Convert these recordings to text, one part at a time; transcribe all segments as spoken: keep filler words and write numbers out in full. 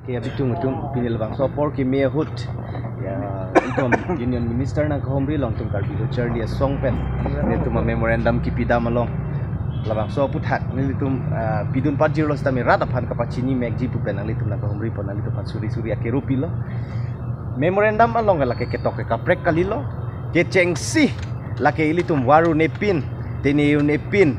Ya, bitung bitung pini labangso apor kimi ahut. Ya, itum Union Minister nangkahumri along itum Karbi Lo Charli Asong pen nelitum a-memorandum kipidam along labangso aphuthak nelitum, ah, pidun pajirlo sitame rat aphan kapachini mekji pu pen nanglitum nangkahumri pon nanglitum aphan suri suri akero pilo. Memorandum along lake ketok ke kaprek kalilo. Kechengsi lake ilitum varu nepin, tene nepin,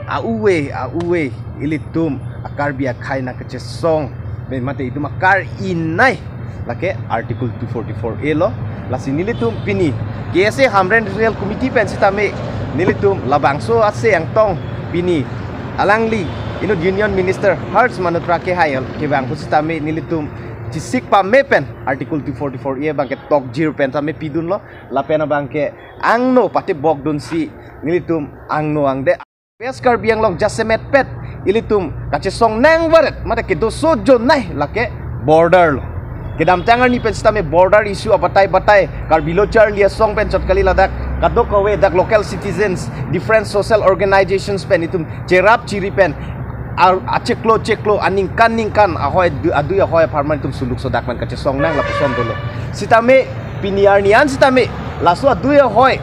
a-uve a-uve ilitum a-Karbi akhei nangkachesong pen mate itum akar-inei lake Article two forty-four A lo. Lasi nelitum pini K S A Hamren Regional Committee pen sitame nelitum labangso ase angtong pini alangli inut Union Minister Harsh Malhotra kehai kevang pu sitame nelitum chisik pame pen Article two forty-four A abangke tokjir pen sitame pidunlo. Lapen abangke angno patibok dunsi nelitum angno angde West Karbi Anglong jasemet pet ilitum kachesong nangvaret mate kedoso jonei lake border lo. Kedamtang arni pen sitame border issue abatai batai Karbi Lo Charli Asong pen chot kali, ladak kadokave dak local citizens, different social organizations pen itum cherap chiri pen ar-, achiklo chiklo aningkan ningkan ahoi du-, adui ahoi apharman itum suluk sodak pen kachesong nang lapuson dolo. Sitame pini arni an sitame laso adui ahoi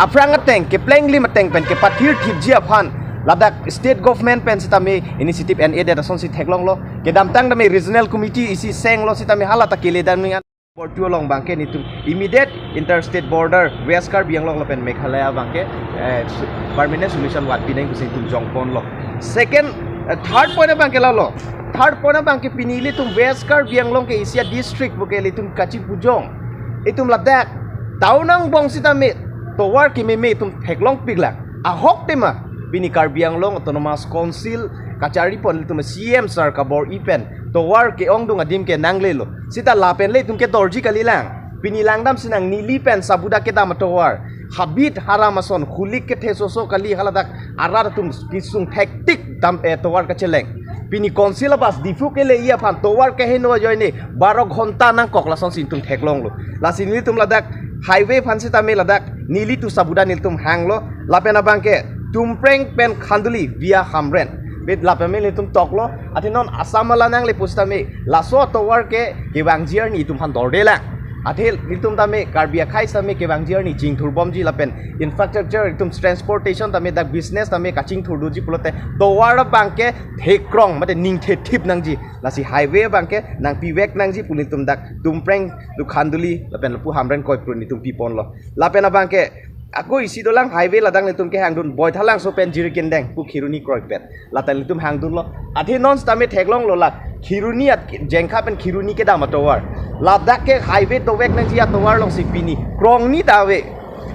aphrang ateng keplenglim ateng pen kepathir thipji aphan ladak state government pen sitame initiative en-edet asonsi theklonglo. Kedamtang tame regional committee isi senglo sitame hala ta kele dam ning an. Bortu along abangke nelitum immediate interstate border West Karbi Anglong lapen Meghalaya abangke, eh, su-, permanent solution vat pinang pusi itum jongponlo. Second, eh, third point abangke lalo. Third point abangke pini ilitum West Karbi Anglong ke isi a-district puke ilitum kachipujong. Itum ladak town angbong sitame tovar kememe itum theklongpiklang. Ahok tema pini Karbi Anglong Autonomous Council kacharipon ilitum C M sir kabor-i pen tovar ke-ongdung adim ke nanglelo. Sita lapen le itum kedorji kalilang. Pini langdamsi nang neli pen sabuda kedam atovar. Habit haram ason hulik kethe soso kali haladak arat atum kisung thektik dam, eh, tovar kacheleng. Pini council abas Diphu kele-i aphan tovar keheno ajoine baro ghonta nangkok lasonsi itum theklonglo. Lasi nelitum ladak highway aphan sitame ladak neli tu sabuda nelitum hanglo. Lapen abangke Tumpreng pen Khanduli via Hamren. Bit lapen me nelitum toklo. Athe non Assam ala nangle pusitame laso atovar ke kevangji arni itum aphan dordelang. Athe itum tame Karbi akhei sitame kevangji arni chingthurbomji lapen infrastructure itum transportation tame dak business tame kachingthurduji pulote tovar abangke thekrong mate ningthe thip nangji. Lasi highway abangke nangpivek nangji pu nelitum dak Tumpreng tu Khanduli lapen lapu Hamren koipru nelitum piponlo. Lapen abangke ako isi dolang highway ladak nelitum kehangdun Boithalangso pen Jirikindeng pu Kheroni kroipet. Lata nelitum hangdunlo. Athe non sitame theklonglo la Kheroni at Jengkha pen Kheroni kedam atovar. Ladak ke highway dovek nangji atovar alongsi pini krongni ta ave.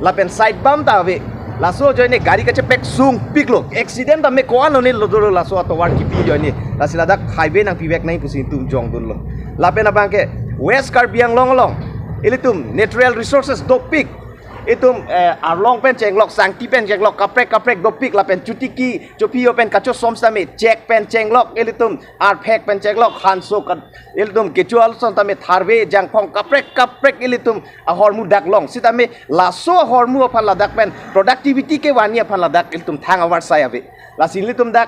Lapen side bump ta ave. Laso ajoine gari kachepek sungpiklo. Accident tame ko-an onelo dolo laso atovar kipi ajoine. Lasi ladak highway nangpivek nang pusi itum jongdunlo. Lapen abangke West Karbi Anglong along ilitum natural resources dopik. Itum, eh, arlong pen chenglok, sangti pen chenglok, kaprek kaprek dopik lapen chotiki, chopio pen kachosom sitame, chek pen chenglok, ilitum arphek pen chenglok, hanso kat, ilitum kecho ason tame tharve, jangphong kaprek kaprek ilitum ahormu daklong. Sitame laso ahormu aphan ladak pen productivity kevanji aphan ladak ilitum thang avarsai ave. Lasi ilitum dak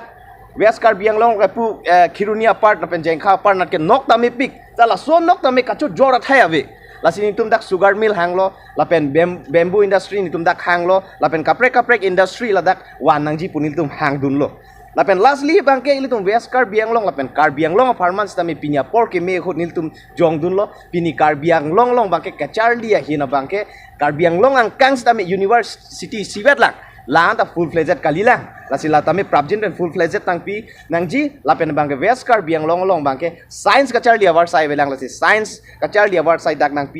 West Karbi Anglong lapu, eh, Kheroni apart lapen Jengkha apart nat ke nok tame pik. Ta laso nok tame kachojor athai ave. Lasi nelitum dak sugar mill hanglo, lapen bam-, bamboo industry nelitum dak hanglo, lapen kaprek kaprek industry ladak van nangji pu nelitum hangdunlo. Lapen lastly abangke ilitum West Karbi Anglong lapen Karbi Anglong apharman sitame pini apor keme ahut nelitum jongdunlo. Pini Karbi Anglong along abangke kacharli ahin abangke Karbi Anglong angkang sitame university isivet lang. La-an ta full fledged kalilang. Lasi la tame prapjin pen full fledged nangpi nangji lapen abangke West Karbi Anglong along abangke science kacharli avarsai avelang, lasi science kacharli avarsai dak nangpi